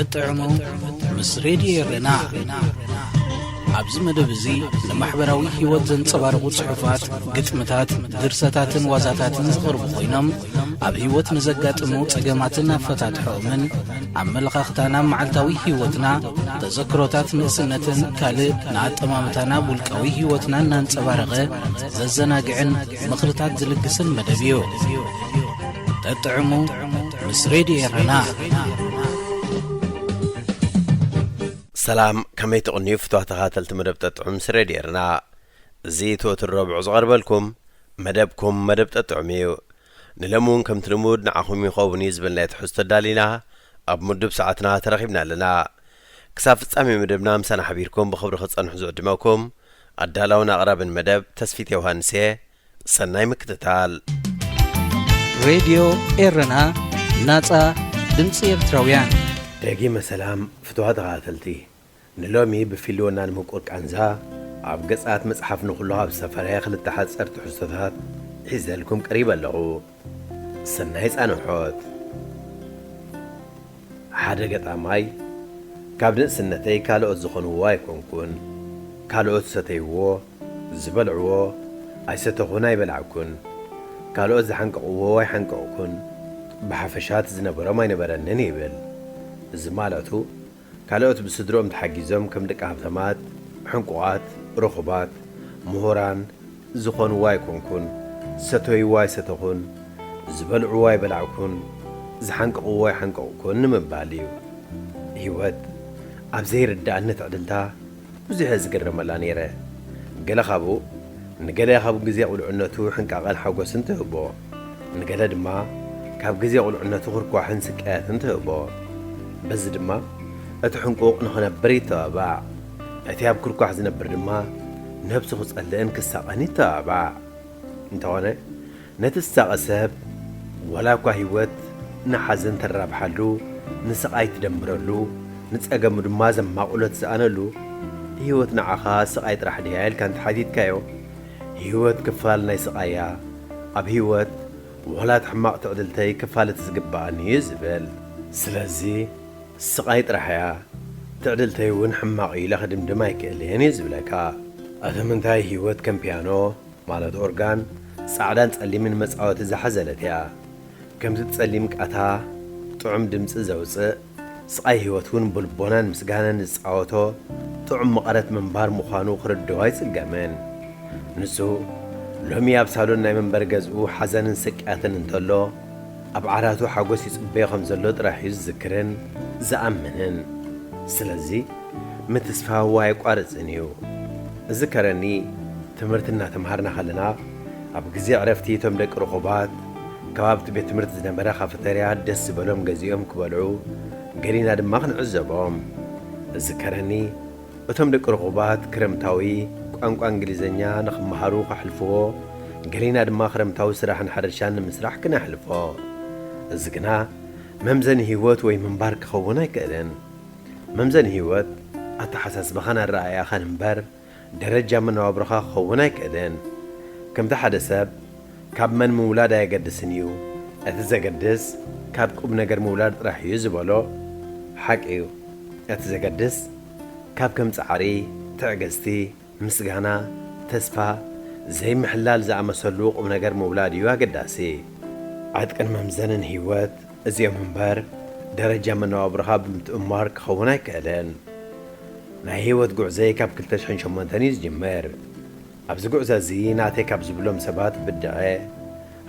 እጥዕሙ ምስ ሬድዮ ኤረና። ኣብዚ መደብ እዚ ንማሕበራዊ ህይወት ዘንጸባርቑ ጽሑፋት፣ ግጥምታት፣ ድርሰታትን ዋዛታትን ዝቐርቡ ኮይኖም፣ ኣብ ህይወት ንዘጋጥሙ ጸገማትን ኣፈታትሖኦምን፣ ኣመለኻኽታና ኣብ መዓልታዊ ህይወትና፣ ተዘክሮታት ንእስነትን ካልእ ንኣጠማምታና ኣብ ውልቃዊ ህይወትና እናንጸባረቐ ዘዘናግዕን ምኽርታት ዝልግስን መደብ እዩ። ጠጥዕሙ ምስ ሬድዮ ኤረና። ሰላም፣ ከመይ ትቕንዩ ፍትዋት ተኸታተልቲ መደብ ጠጥዑም ምስ ሬድዮ ኤረና? እዚ እቲ ወትሩ ረቡዕ ዝቐርበልኩም መደብኩም መደብ ጠጥዑም እዩ። ንሎሚ እውን ከምቲ ልሙድ ንዓኹም ይኸውን እዩ ዝበልናዮ ትሕዝቶ ኣዳሊና ኣብ ምዱብ ሰዓትና ተረኺብና ኣለና። ክሳብ ፍጻሜ መደብና ምሳና ሓቢርኩም ብኽብሪ ክጸንሑ ዝዕድመኩም ኣዳላውን ኣቕራብን መደብ ተስፊት ዮሃንስ እየ። ሰናይ ምክትታል። ሬድዮ ኤረና፣ ናጻ ድምጺ ኤርትራውያን። ደጊመ ሰላም ፍትዋት ተኸታተልቲ። ንሎሚ ብፊልዎና ንምቁር ቃንዛ ኣብ ገጻት መጽሓፍ ንኹሎ ኣብ ሰፈረ ክልተ ሓጸርቲ ትሕዝቶታት ሒዘልኩም ቀሪበ ኣለኹ። ሰናይ ጻንሖት። ሓደ ገጣማይ፣ ካብ ንእስነተይ ካልኦት ዝኾንዎ ኣይኮንኩን። ካልኦት ዝሰተይዎ፣ ዝበልዕዎ፣ ኣይሰተኹን ኣይበላዕኩን። ካልኦት ዝሓንቀቕዎ ኣይሓንቀቕኩን። ብሓፈሻ እቲ ዝነበሮም ኣይነበረንን ይብል። እዚ ማለቱ፣ ካልኦት ብስድርኦም ተሓጊዞም ከም ደቂ ሃብታማት፣ ሕንቁቓት፣ ርኹባት፣ ምሁራን፣ ዝኾንዎ ኣይኮንኩን፣ ዝሰተይዎ ኣይሰተኹን፣ ዝበልዕዎ ኣይበላዕኩን፣ ዝሓንቀቕዎ ኣይሓንቀቕኩን ንምባል እዩ። ህይወት ኣብ ዘይርድኣኒ ትዕድልታ ብዙሕ እየ ዝግረመላ ነይረ። ገለ ካብኡ ንገለ ካብ ግዜ ቁልዕነቱ ሕንቃቐን ሓጎስን ትህቦ፣ ንገለ ድማ ካብ ግዜ ቁልዕነቱ ክርኳሕን ስቃያትን ትህቦ። በዚ ድማ እቲ ሕንቁቕ ንኽነብር ይተባባዕ፣ እቲ ኣብ ክርኳሕ ዝነብር ድማ ነብሱ ክጸልእን ክሳቐን ይተባባዕ። እንተኾነ፣ ነቲ ዝሳቐ ሰብ፣ ዋላ እኳ ህይወት ንሓዘን ተራብሓሉ፣ ንስቓይ ትደምረሉ፣ ንጸገሙ ድማ ዘማቑሎ ትስኣነሉ፣ ህይወት ንዓኻ ስቓይ ጥራሕ ድያ ኢልካ እንተሓቲትካዮ፣ ህይወት ክፋል ናይ ስቓይ እያ። ኣብ ህይወት ዋላ እቲ ሕማቕ ትዕድልተይ ክፋል እቲ ዝግብኣኒ እዩ ዝብል። ስለዚ፣ ስቓይ ጥራሕ እያ፣ ትዕድልተይ እውን ሕማቕ እዩ ኢለ ክድምድም ኣይክእልን እየ ዝብለካ። እቲ ምንታይ ህይወት ከም ፒያኖ፣ ማለት ኦርጋን፣ ጻዕዳን ጸሊምን መጻወቲ ዝሓዘለት እያ። ከምቲ ጸሊም ቃታ ጥዑም ድምጺ ዘውጽእ፣ ስቓይ ህይወት እውን ብልቦናን ምስጋናን ዝጻወቶ ጥዑም መቐረት ምንባር ምዃኑ ክርድኦ ኣይጽገምን። ንሱ ሎሚ ኣብ ሳሎን ናይ መንበሪ ገዝኡ ሓዘንን ስቅያትን እንተሎ፣ ኣብ ዓራቱ ሓጎስ ይጽበዮ ከም ዘሎ ጥራሕ እዩ ዝዝክርን ዝኣምንን። ስለዚ፣ ምትስፋው ኣየቋርጽን እዩ። ዝከረኒ፣ ትምህርቲ እናተምሃርና ከለና፣ ኣብ ግዜ ዕረፍቲ እቶም ደቂ ርኹባት፣ ከባቢ እቲ ቤት ትምህርቲ ዝነበረ ካፈተርያ ደስ ዝበሎም ገዚኦም ክበልዑ፣ ገሊና ድማ ክንዕዘቦም። ዝከረኒ፣ እቶም ደቂ ርኹባት ክረምታዊ ቋንቋ እንግሊዝኛ ንኽመሃሩ ከሕልፍዎ፣ ገሊና ድማ ክረምታዊ ስራሕን ሕርሻን ንምስራሕ ክነሕልፎ። እዚ ግና መምዘኒ ህይወት ወይ ምንባር ክኸውን ኣይክእልን። መምዘኒ ህይወት ኣተሓሳስባኻን ኣረኣእያኻን እምበር ደረጃ መነባብሮኻ ክኸውን ኣይክእልን። ከምቲ ሓደ ሰብ ካብ መን ምውላድ ኣየገድስን እዩ፣ እቲ ዘገድስ ካብ ቁም ነገር ምውላድ ጥራሕ እዩ ዝበሎ ሓቂ እዩ። እቲ ዘገድስ ካብ ከም ጻዕሪ፣ ትዕግስቲ፣ ምስጋና፣ ተስፋ፣ ዘይምሕላል ዝኣመሰሉ ቁም ነገር ምውላድ እዩ ኣገዳሲ። ዕጥቅን መምዘንን ህይወት እዚኦም እምበር፣ ደረጃ መነባብሮኻ ብምትእምማር ክኸውን ኣይክእልን። ናይ ህይወት ጉዕዞይ ካብ ክልተ ሽሕን ሸሞንተን እዩ ዝጅምር። ኣብዚ ጉዕዞ እዚ ናተይ ካብ ዝብሎም ሰባት ብድዐ፣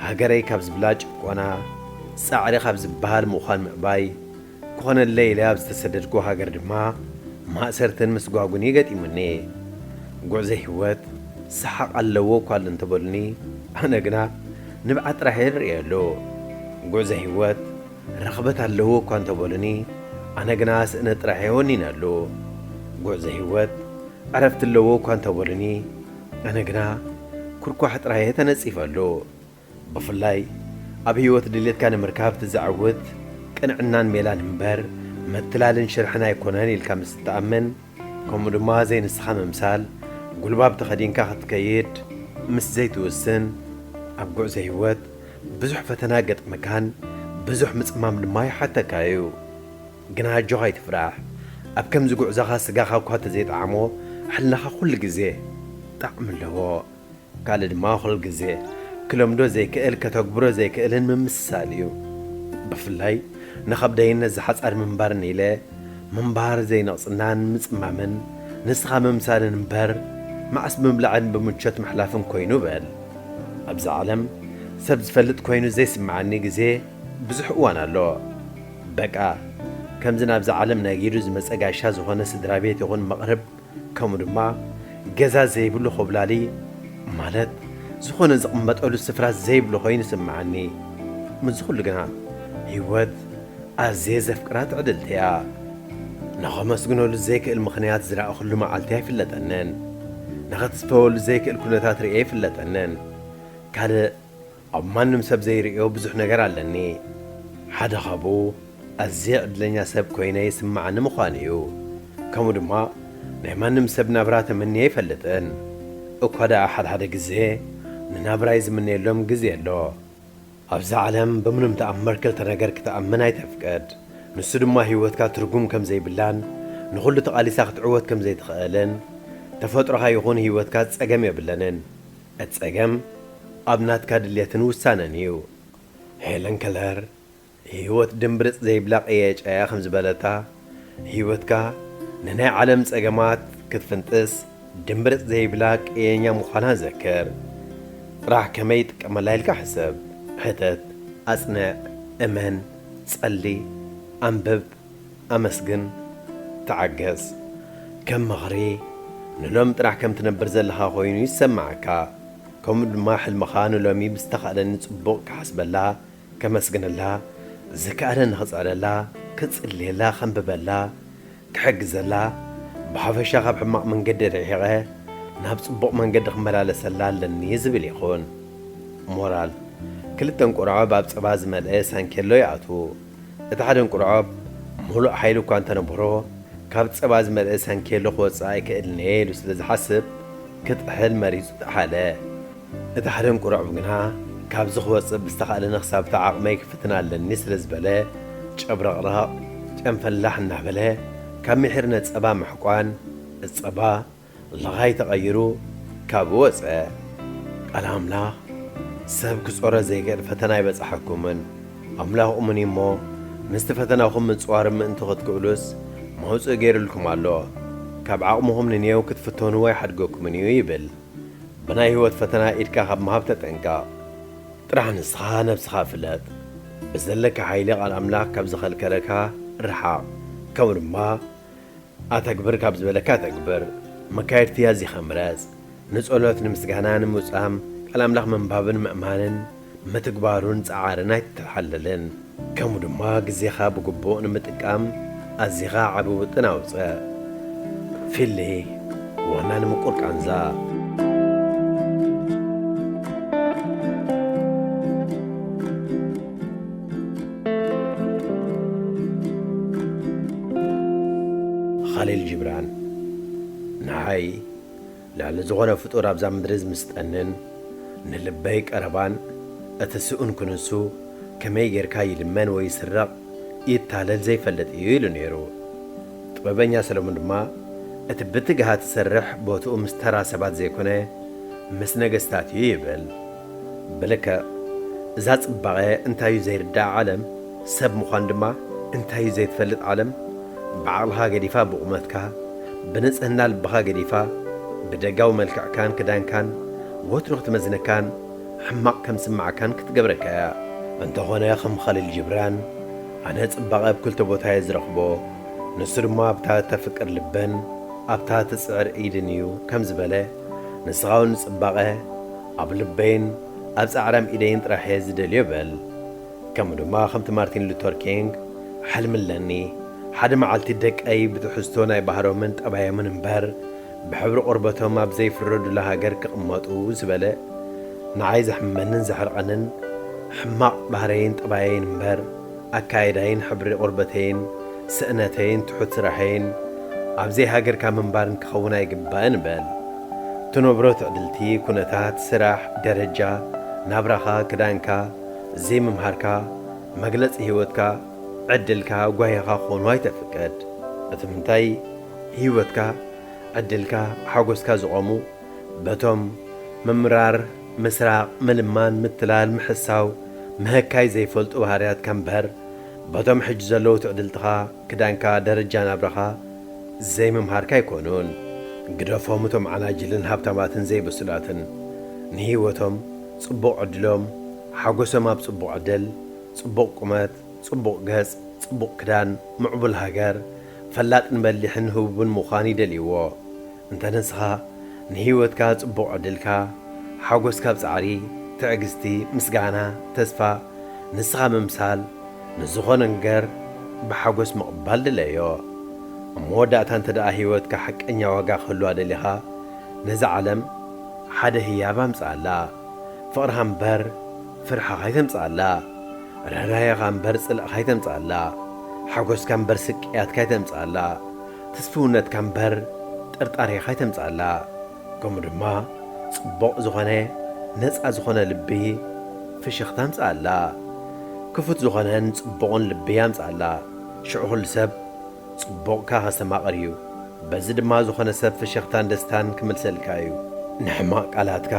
ሃገረይ ካብ ዝብላ ጭቆና፣ ጻዕሪ ካብ ዝበሃል ምዃን ምዕባይ፣ ክኾነለይ ኢለ ኣብ ዝተሰደድኩ ሃገር ድማ ማእሰርትን ምስጓጉን እዩ ገጢሙኒ። ጉዕዞ ህይወት ሰሓቕ ኣለዎ እኳ እንተበሉኒ፣ ኣነ ግና ንብዓት ጥራሕ እየ ዝርእየሉ። ጉዕዞ ህይወት ረኽበት ኣለዎ እኳ እንተበሉኒ፣ ኣነ ግና ስእነት ጥራሕ እየ ወኒነሉ። ጉዕዞ ህይወት ዕረፍቲ ኣለዎ እኳ እንተበሉኒ፣ ኣነ ግና ኩርኳሕ ጥራሕ እየ ተነጺፈሉ። ብፍላይ ኣብ ህይወት ድሌትካ ንምርካብ እቲ ዘዕውት ቅንዕናን ሜላን እምበር፣ መትላልን ሽርሕን ኣይኮነን ኢልካ ምስ እትኣምን፣ ከምኡ ድማ ዘይንስኻ ምምሳል፣ ጉልባብ ተኸዲንካ ክትከይድ ምስ ዘይትውስን፣ ኣብ ጉዕዞ ህይወት ብዙሕ ፈተና ገጥመካን ብዙሕ ምጽማም ድማ ይሓተካ እዩ። ግና ኣጆኻ ኣይትፍራሕ። ኣብ ከምዚ ጉዕዞኻ ስጋኻ እኳ ተዘይጠዓሞ፣ ሕልናኻ ኩሉ ግዜ ጣዕሚ ኣለዎ። ካልእ ድማ ኩሉ ግዜ ክለምዶ ዘይክእል፣ ከተግብሮ ዘይክእልን ምምስሳል እዩ። ብፍላይ ንኸብደይን ነዚ ሓጻር ምንባርን ኢለ ምንባር ዘይነቕጽናን ምጽማምን ንስኻ ምምሳልን እምበር፣ መዓስ ብምብላዕን ብምቾት ምሕላፍን ኮይኑ በል። ኣብዚ ዓለም ሰብ ዝፈልጥ ኮይኑ ዘይስምዓኒ ግዜ ብዙሕ እዋን ኣሎ። በቃ፣ ከምዚ ናብዛ ዓለም ነጊዱ ዝመጸ ጋሻ ዝኾነ ስድራ ቤት ይኹን መቕርብ፣ ከምኡ ድማ ገዛ ዘይብሉ ኮብላሊ፣ ማለት ዝኾነ ዝቕመጠሉ ስፍራ ዘይብሉ ኮይኑ ይስምዓኒ። ምስዚ ኩሉ ግና፣ ህይወት ኣዝየ ዘፍቅራ ትዕድልቲ እያ። ንኸመስግነሉ ዘይክእል ምኽንያት ዝረኣኹሉ መዓልቲ ኣይፍለጠንን። ንኸትስፈወሉ ዘይክእል ኩነታት ርእየ ኣይፍለጠንን። ካልእ ኣብ ማንም ሰብ ዘይርእዮ ብዙሕ ነገር ኣለኒ። ሓደ ካብኡ ኣዝየ ዕድለኛ ሰብ ኮይነ ይስምዓኒ ምዃኑ እዩ። ከምኡ ድማ ናይ ማንም ሰብ ናብራ ተመንየ ኣይፈልጥን። እኳ ደኣ ሓድሓደ ግዜ ንናብራይ ዝምነየሎም ግዜ ኣሎ። ኣብዛ ዓለም ብምንም ተኣምር ክልተ ነገር ክትኣምን ኣይተፍቅድ። ንሱ ድማ ህይወትካ ትርጉም ከም ዘይብላን ንኹሉ ተቓሊሳ ክትዕወት ከም ዘይትኽእልን ተፈጥሮኻ ይኹን ህይወትካ ጸገም የብለንን። እቲ ጸገም ኣብ ናትካ ድልየትን ውሳነን እዩ። ሄለን ከለር፣ ህይወት ድምብርጽ ዘይብላ ቀያጫ እያ ከም ዝበለታ፣ ህይወትካ ንናይ ዓለም ጸገማት ክትፍንጥስ ድምብርጽ ዘይብላ ቀየኛ ምዃና ዘክር። ጥራሕ ከመይ ይጥቀመላ ኢልካ ሕሰብ፣ ሕተት፣ ኣጽንዕ፣ እመን፣ ጸሊ፣ ኣንብብ፣ ኣመስግን፣ ተዓገስ። ከም ምኽሪ፣ ንሎም ጥራሕ ከም ትነብር ዘለኻ ኮይኑ ይሰማዓካ። ከምኡ ድማ ሕልምኻ ንሎሚ ብዝተኻእለኒ ጽቡቕ ክሓስበላ፣ ከመስግነላ፣ ዝከኣለኒ ክጽዕረላ፣ ክጽልየላ፣ ከንብበላ፣ ክሕግዘላ፣ ብሓፈሻ ካብ ሕማቕ መንገዲ ርሒቐ ናብ ጽቡቕ መንገዲ ክመላለሰላ ኣለኒ ዝብል ይኹን። ሞራል፣ ክልተ እንቁርዖብ ኣብ ጸባ ዝመልአ ሳንኬሎ ይኣትዉ። እቲ ሓደ እንቁርዖብ፣ ምሉእ ሓይሊ እኳ እንተነበሮ፣ ካብ ጸባ ዝመልአ ሳንኬሎ ክወጽእ ኣይክእልን እየ ኢሉ ስለ ዝሓስብ፣ ክጥሕል መሪጹ ጠሓለ። እቲ ሓደ እንቁርዖብ ግና፣ ካብዚ ክወጽእ ብዝተኻእለኒ ክሳብቲ ዓቕመይ ክፍትን ኣለኒ ስለ ዝበለ፣ ጨብረቕረቕ፣ ጨንፈላሕ እናበለ፣ ካብ ምሒር ነጸባ ምሕቋን፣ እቲ ጸባ፣ ለኻይ ተቐይሩ ካብኡ ወጸ። ቃል ኣምላኽ፣ ሰብ ክጾሮ ዘይክእል ፈተና ኣይበጻሐኩምን። ኣምላኽ እሙን እዩ እሞ፣ ምስቲ ፈተናኹም ምጽዋር ምእንቲ ክትክእሉስ፣ መውጽኢ ገይሩልኩም ኣሎ። ካብ ዓቕምኹም ንኔው ክትፍተንዎ ኣይሓድገኩምን እዩ ይብል። ብናይ ህይወት ፈተና ኢድካ ካብ ምሃብ ተጠንቀቕ። ጥራሕ ንስኻ ነብስኻ ፍለጥ። ብዘለካ ሓይሊ ቃል ኣምላኽ ካብ ዝኸልከለካ ርሓቕ። ከምኡ ድማ ኣተግብር ካብ ዝበለካ ተግብር። መካየድቲ ኣዚኻ ምረጽ። ንጸሎት፣ ንምስጋና፣ ንምውጻም፣ ቃል ኣምላኽ ምንባብን ምእማንን ምትግባሩን ጸዓርን ኣይትተሓለልን። ከምኡ ድማ ግዜኻ ብግቡእ ንምጥቃም ኣዚኻ ዓቢ ውጥን ኣውጽእ። ፊሊ፣ ዋና ንምቁር ቃንዛ። ኻሊል ጂብራን፣ ንዓይ ልዕሊ ዝኾነ ፍጡር ኣብዛ ምድሪ ዝምስጠንን ንልበይ ቀረባን፣ እቲ ስኡን ክንሱ ከመይ ጌርካ ይልመን ወይ ይስረቕ ይታለል ዘይፈልጥ እዩ ኢሉ ነይሩ። ጥበበኛ ሰለሙን ድማ፣ እቲ ብትግሃት ዝሰርሕ ቦትኡ ምስ ተራ ሰባት ዘይኮነ፣ ምስ ነገስታት እዩ ይብል። ብልክዕ፣ እዛ ጽባቐ እንታይ እዩ ዘይርዳእ ዓለም፣ ሰብ ምዃን ድማ እንታይ እዩ ዘይትፈልጥ ዓለም፣ ብዓቕልኻ ገዲፋ ብቑመትካ፣ ብንጽህና ልብኻ ገዲፋ ብደጋዊ መልክዕካን ክዳንካን ወትሩ ክትመዝነካን ሕማቕ ከም ዝስምዓካን ክትገብረካ እያ። እንተኾነ ከም ኻሊል ጂብራን ኣነ ጽባቐ ኣብ ክልተ ቦታ እየ ዝረኽቦ፣ ንሱ ድማ ኣብታ ተፍቅር ልበን ኣብታ ትጽዕር ኢድን እዩ ከም ዝበለ፣ ንስኻ እውን ንጽባቐ ኣብ ልበይን ኣብ ጻዕራም ኢደይን ጥራሕ እየ ዝደልዮ በል። ከምኡ ድማ ከምቲ ማርቲን ሉተር ኪንግ፣ ሕልሚ ኣለኒ፣ ሓደ መዓልቲ ደቀይ ብትሕዝቶ ናይ ባህሮምን ጠባዮምን እምበር ብሕብሪ ቆርበቶም ኣብ ዘይፍረዱላ ሃገር ክቕመጡ ዝበለ፣ ንዓይ ዘሕምመንን ዘሕርቐንን ሕማቕ ባህረይን ጠባየይን እምበር ኣካይዳይን ሕብሪ ቆርበተይን ስእነተይን ትሑት ስራሐይን ኣብ ዘይሃገርካ ምንባርን ክኸውን ኣይግባእን በል። ትነብሮ ትዕድልቲ፣ ኩነታት፣ ስራሕ፣ ደረጃ ናብራኻ፣ ክዳንካ፣ ዘይምምሃርካ፣ መግለጺ ህይወትካ፣ ዕድልካ ጓሂኻ ክኾኑ ኣይተፍቅድ። እቲ ምንታይ፣ ህይወትካ፣ ዕድልካ፣ ሓጎስካ ዝቖሙ በቶም ምምራር፣ ምስራቕ፣ ምልማን፣ ምትላል፣ ምሕሳው፣ ምህካይ ዘይፈልጡ ባህርያትካ እምበር፣ በቶም ሕጂ ዘለዉ ትዕድልትኻ፣ ክዳንካ፣ ደረጃ ናብራኻ ዘይምምሃርካ ኣይኮኑን። ግደፎም እቶም ዓናጅልን ሃብታማትን ዘይብሱላትን። ንህይወቶም ጽቡቕ ዕድሎም፣ ሓጎሶም ኣብ ጽቡቕ ዕድል፣ ጽቡቕ ቁመት፣ ጽቡቕ ገጽ፣ ጽቡቕ ክዳን፣ ምዕቡል ሃገር፣ ፈላጥን በሊሕን ህቡብን ምዃን ይደልይዎ። እንተ ንስኻ ንህይወትካ ጽቡቕ ዕድልካ፣ ሓጎስ ካብ ጻዕሪ፣ ትዕግስቲ፣ ምስጋና፣ ተስፋ፣ ንስኻ ምምሳል፣ ንዝኾነ ነገር ብሓጎስ ምቕባል ድለዮ። ኣብ መወዳእታ እንተ ደኣ ህይወትካ ሓቀኛ ዋጋ ክህልዋ ደሊኻ፣ ነዛ ዓለም ሓደ ህያብ ኣምጽኣላ። ፍቕርኻ እምበር ፍርሕኻ ኣይተምጽኣላ። ርህራሄኻ እምበር ጽልእኻ ኣይተምጽኣላ። ሓጎስካ እምበር ስቅያትካ ኣይተምጽኣላ። ትስፍውነትካ እምበር ጥርጣሬኻ ኣይተምጽኣላ። ከምኡ ድማ ጽቡቕ ዝኾነ ነጻ ዝኾነ ልቢ ፍሽኽታ ኣምጽኣላ። ክፉት ዝኾነን ጽቡቕን ልቢ ኣምጽኣላ። ሽዑ ኩሉ ሰብ ጽቡቕካ ከስተማቕር እዩ። በዚ ድማ ዝኾነ ሰብ ፍሽኽታን ደስታን ክምልሰልካ እዩ። ንሕማቕ ቃላትካ፣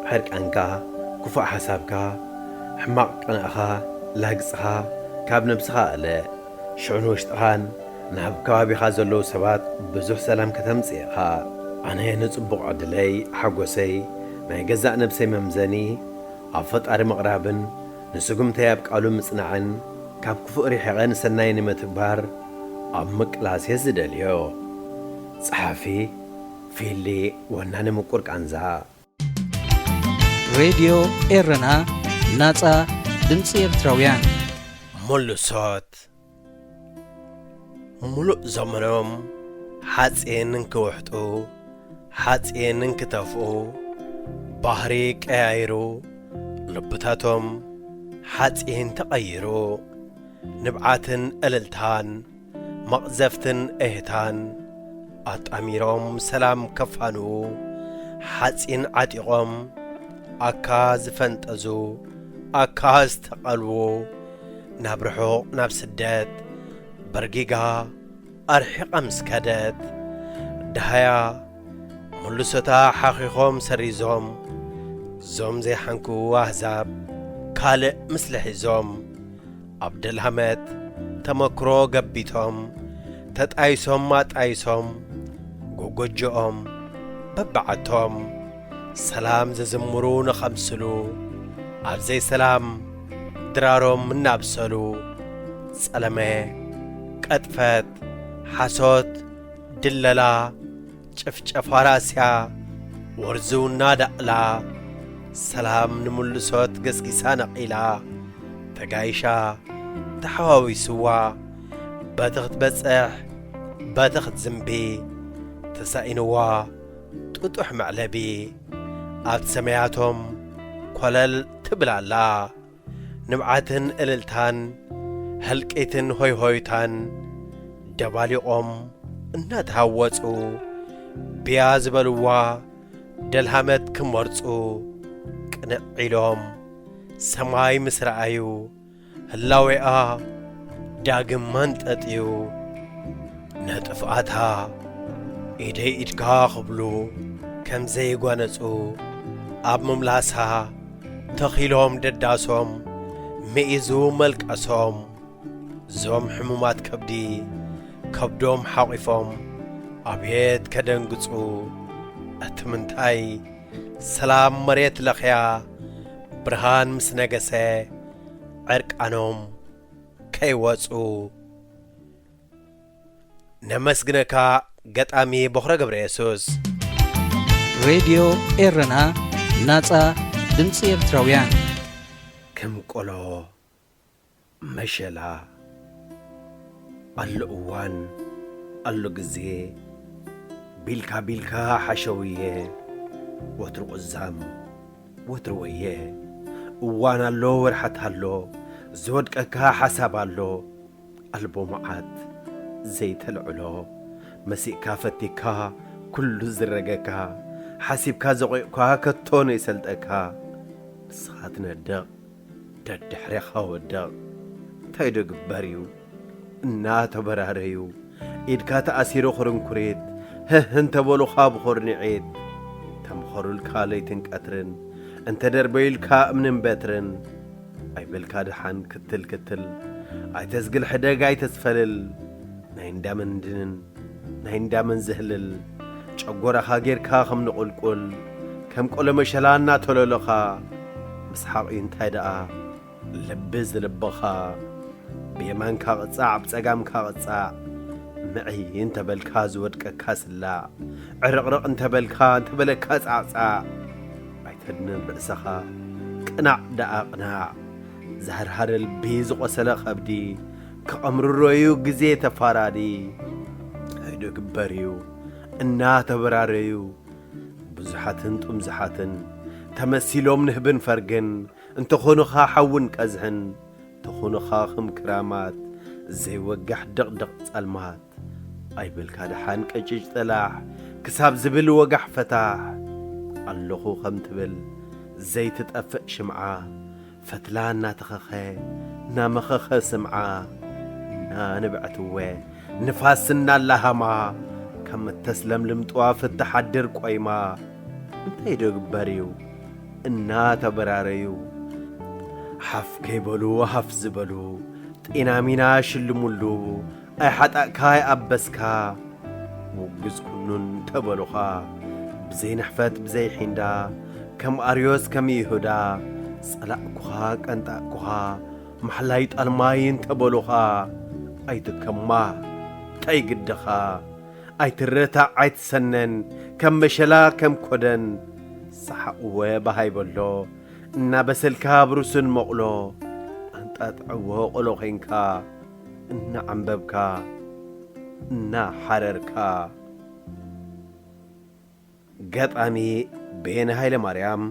ሕርቃንካ፣ ክፉእ ሓሳብካ፣ ሕማቕ ቅንእኻ፣ ላግጽኻ ካብ ነብስኻ ኣእለ። ሽዑ ንውሽጥኻን ናብ ከባቢኻ ዘለዉ ሰባት ብዙሕ ሰላም ከተምጽእ ኢኻ። ኣነ ንጽቡቕ ዕድለይ፣ ሓጎሰይ፣ ናይ ገዛእ ነብሰይ መምዘኒ ኣብ ፈጣሪ ምቕራብን ንስጉምተይ ኣብ ቃሉ ምጽናዕን ካብ ክፉእ ርሒቐ ንሰናይ ንምትግባር ኣብ ምቅላስ እየ ዝደልዮ። ጸሓፊ ፊሊ ወናኒ ምቁር ቃንዛ። ሬድዮ ኤረና፣ ናጻ ድምጺ ኤርትራውያን። ሙሉሶት። ሙሉእ ዘመኖም ሓጺን እንክውሕጡ፣ ሓጺን እንክተፍኡ፣ ባህሪ ቀያይሩ፣ ልብታቶም ሓጺን ተቐይሩ፣ ንብዓትን እልልታን፣ መቕዘፍትን እህታን፣ ኣጣሚሮም ሰላም ከፋንዉ፣ ሓጺን ዓጢቖም፣ ኣካ ዝፈንጠዙ፣ ኣካ ዝተቐልዉ፣ ናብ ርሑቕ ናብ ስደት በርጊጋ ኣርሒቓ ምስ ከደት፣ ደሃያ ሙሉሶታ ሓኺኾም ሰሪዞም፣ ዞም ዘይሓንኩ ኣህዛብ ካልእ ምስሊ ሒዞም፣ ኣብ ደልሃመት ተመክሮ ገቢቶም፣ ተጣይሶም ኣጣይሶም፣ ጎጎጆኦም በብዓቶም ሰላም ዘዝምሩ ንኸምስሉ፣ ኣብ ዘይሰላም ድራሮም እናብሰሉ፣ ጸለመ፣ ቀጥፈት፣ ሓሶት፣ ድለላ፣ ጭፍጨፋ ራስያ፣ ወርዝውና ዳእላ፣ ሰላም ንምልሶት ገስጊሳ ነቒላ፣ ተጋይሻ፣ ተሓዋዊስዋ፣ በቲ ክትበጽሕ፣ በቲ ክትዝንቢ፣ ተሳኢንዋ፣ ጥጡሕ መዕለቢ፣ ኣብቲ ሰማያቶም ኮለል ትብል ኣላ። ንብዓትን እልልታን፣ ህልቂትን ሆይሆይታን ደባሊቖም እናተሃወጹ፣ ብያ ዝበልዋ ደልሃመት ክመርጹ ቅንዕ ኢሎም፣ ሰማይ ምስ ረኣዩ፣ ህላዌኣ ዳግም መንጠጥዩ፣ ነጥፍኣታ ኢደይ ኢድካ ክብሉ ከም ዘይጓነጹ፣ ኣብ ምምላሳ ተኺሎም ደዳሶም፣ ምኢዙ መልቀሶም። ዞም ሕሙማት ከብዲ ከብዶም ሓቒፎም፣ ኣብየት ከደንግጹ። እቲ ምንታይ ሰላም መሬት ለኽያ፣ ብርሃን ምስ ነገሰ፣ ዕርቃኖም ከይወጹ። ነመስግነካ ገጣሚ ቦኽረ ገብረየሱስ። ሬድዮ ኤረና፣ ናጻ ድምጺ ኤርትራውያን። ከም ቆሎ መሸላ፣ ኣሎ እዋን፣ ኣሎ ግዜ፣ ቢልካ ቢልካ ሓሸውየ፣ ወትሩ ቁዛም፣ ወትሩ ወየ። እዋን ኣሎ፣ ወርሓት ኣሎ፣ ዝወድቀካ ሓሳብ ኣሎ፣ ኣልቦ መዓት ዘይተልዕሎ፣ መሲእካ ፈቲካ ኩሉ ዝረገካ፣ ሓሲብካ ዘቑቕካ ከቶ ነይሰልጠካ። ንስኻ ትነድቕ፣ ደድሕሬኻ ወድቕ። እንታይ ዶ ግበር እዩ እናተበራረዩ፣ ኢድካ ተኣሲሩ ኽርንኩሪት፣ ህህ እንተበሉኻ ብኹርንዒት፣ ተምኸሩልካ ለይትን ቀትርን፣ እንተደርበዩልካ እምንን በትርን፣ ኣይበልካ ደሓን ክትል ክትል፣ ኣይተዝግል ሕደግ ኣይተዝፈልል፣ ናይ እንዳመንድንን ናይ እንዳመን ዝህልል፣ ጨጎራኻ ጌርካ ከም ንቑልቁል፣ ከም ቆሎ መሸላ እናተለለኻ፣ ምስሓቕ እዩ እንታይ ደኣ ልቢ ዝልብኻ። ብየማንካ ቅጻዕ፣ ብጸጋምካ ቅጻዕ፣ ምዕይ እንተበልካ ዝወድቀካ ስላዕ፣ ዕርቕርቕ እንተበልካ፣ እንተበለካ ጻዕጻዕ፣ ኣይተድንን ርእስኻ፣ ቅናዕ ደኣ ቅናዕ። ዝሃርሃረ ልቢ፣ ዝቖሰለ ከብዲ፣ ክቐምርሮዩ ግዜ ተፋራዲ። እንታይ ዶ ግበር እዩ እናተበራረዩ፣ ብዙሓትን ጥምዙሓትን ተመሲሎም ንህብን ፈርግን፣ እንተኾኑኻ ሓውን ቀዝሕን፣ እንተኾኑኻ ኸም ክራማት ዘይወጋሕ ድቕድቕ ጸልማት። ኣይበልካ ደሓን ቀጭጭ ጠላሕ፣ ክሳብ ዝብል ወጋሕ ፈታሕ። ኣለኹ ከም ትብል ዘይትጠፍእ ሽምዓ፣ ፈትላ እናተኸኸ እናመኸኸ ስምዓ፣ እናንብዐትወ ንፋስ እናላሃማ፣ ከም እተስለምልም ጥዋፍ እትሓድር ቆይማ። እንታይ ዶ ግበር እዩ እናተበራረዩ፣ ሓፍ ከይበሉ ሃፍ ዝበሉ፣ ጤና ሚና ሽልሙሉ፣ ኣይሓጣእካ ኣይኣበስካ። ውግዝ ኩኑን ተበሉኻ፣ ብዘይ ንሕፈት ብዘይ ሒንዳ፣ ከም ኣርዮስ ከም ይሁዳ፣ ጸላእኩኻ ቀንጣእኩኻ፣ ማሕላይ ጣልማይ እንተበሉኻ፣ ኣይትከማ እንታይ ግድኻ። ኣይትረታዕ ኣይትሰነን፣ ከም መሸላ ከም ኮደን፣ ሰሓቕወ በሃይ በሎ፣ እናበሰልካ ብሩስን መቕሎ፣ ኣንጣጥዕዎ ቆሎ ኼንካ፣ እናዓንበብካ፣ እናሓረርካ። ገጣሚ በየነ ሃይለማርያም፣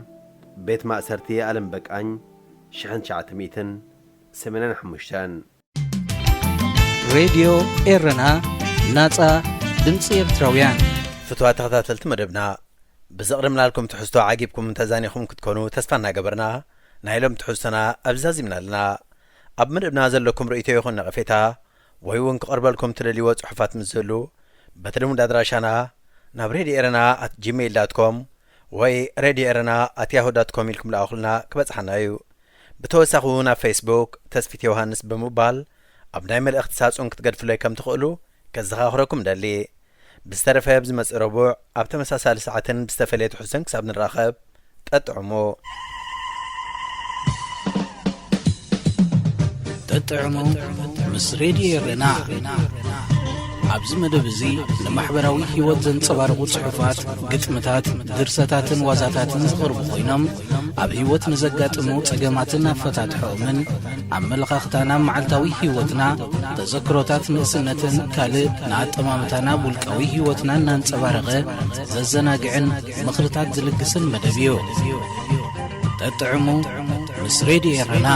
ቤት ማእሰርቲ ኣለም በቃኝ፣ ሽሕን ትሽዓተ ሚእትን ሰማንያን ሓሙሽተን። ሬድዮ ኤረና፣ ናጻ ድምጺ ኤርትራውያን። ፍቱዋት ተኸታተልቲ መደብና፣ ብዘቕረብናልኩም ትሕዝቶ ዓጊብኩም ተዛኒኹም ክትኮኑ ተስፋ እናገበርና፣ ናይ ሎም ትሕዝቶና ኣብዚ ዛዚምና ኣለና። ኣብ መደብና ዘለኩም ርእይቶ ይኹን ነቐፌታ፣ ወይ እውን ክቐርበልኩም ትደልይዎ ጽሑፋት ምስ ዝህሉ፣ በቲ ልሙድ ኣድራሻና ናብ ሬድዮ ኤረና ኣት ጂሜይል ዳት ኮም ወይ ሬድዮ ኤረና ኣት ያሁ ዳት ኮም ኢልኩም ለኣኹልና፣ ክበጽሓና እዩ። ብተወሳኺ እውን ኣብ ፌስቡክ ተስፊት ዮሃንስ ብምባል ኣብ ናይ መልእኽቲ ሳጹን ክትገድፉለይ ከም ትኽእሉ ከዘኻኽረኩም ደሊ። ብዝተረፈ ኣብ ዝመጽእ ረቡዕ ኣብ ተመሳሳሊ ሰዓትን ብዝተፈለየ ትሕዝቶን ክሳብ ንራኸብ፣ ጠጥዕሙ። ጠጥዕሙ ምስ ሬድዮ ኤረና። ኣብዚ መደብ እዚ ንማሕበራዊ ህይወት ዘንጸባርቑ ጽሑፋት፣ ግጥምታት፣ ድርሰታትን ዋዛታትን ዝቐርቡ ኮይኖም፣ ኣብ ህይወት ንዘጋጥሙ ጸገማትን ኣፈታትሖኦምን፣ ኣመለኻኽታና ኣብ መዓልታዊ ህይወትና፣ ተዘክሮታት ንእስነትን ካልእ ንኣጠማምታና ኣብ ውልቃዊ ህይወትና እናንጸባረቐ ዘዘናግዕን ምኽርታት ዝልግስን መደብ እዩ። ጠጥዕሙ ምስ ሬድዮ ኤረና።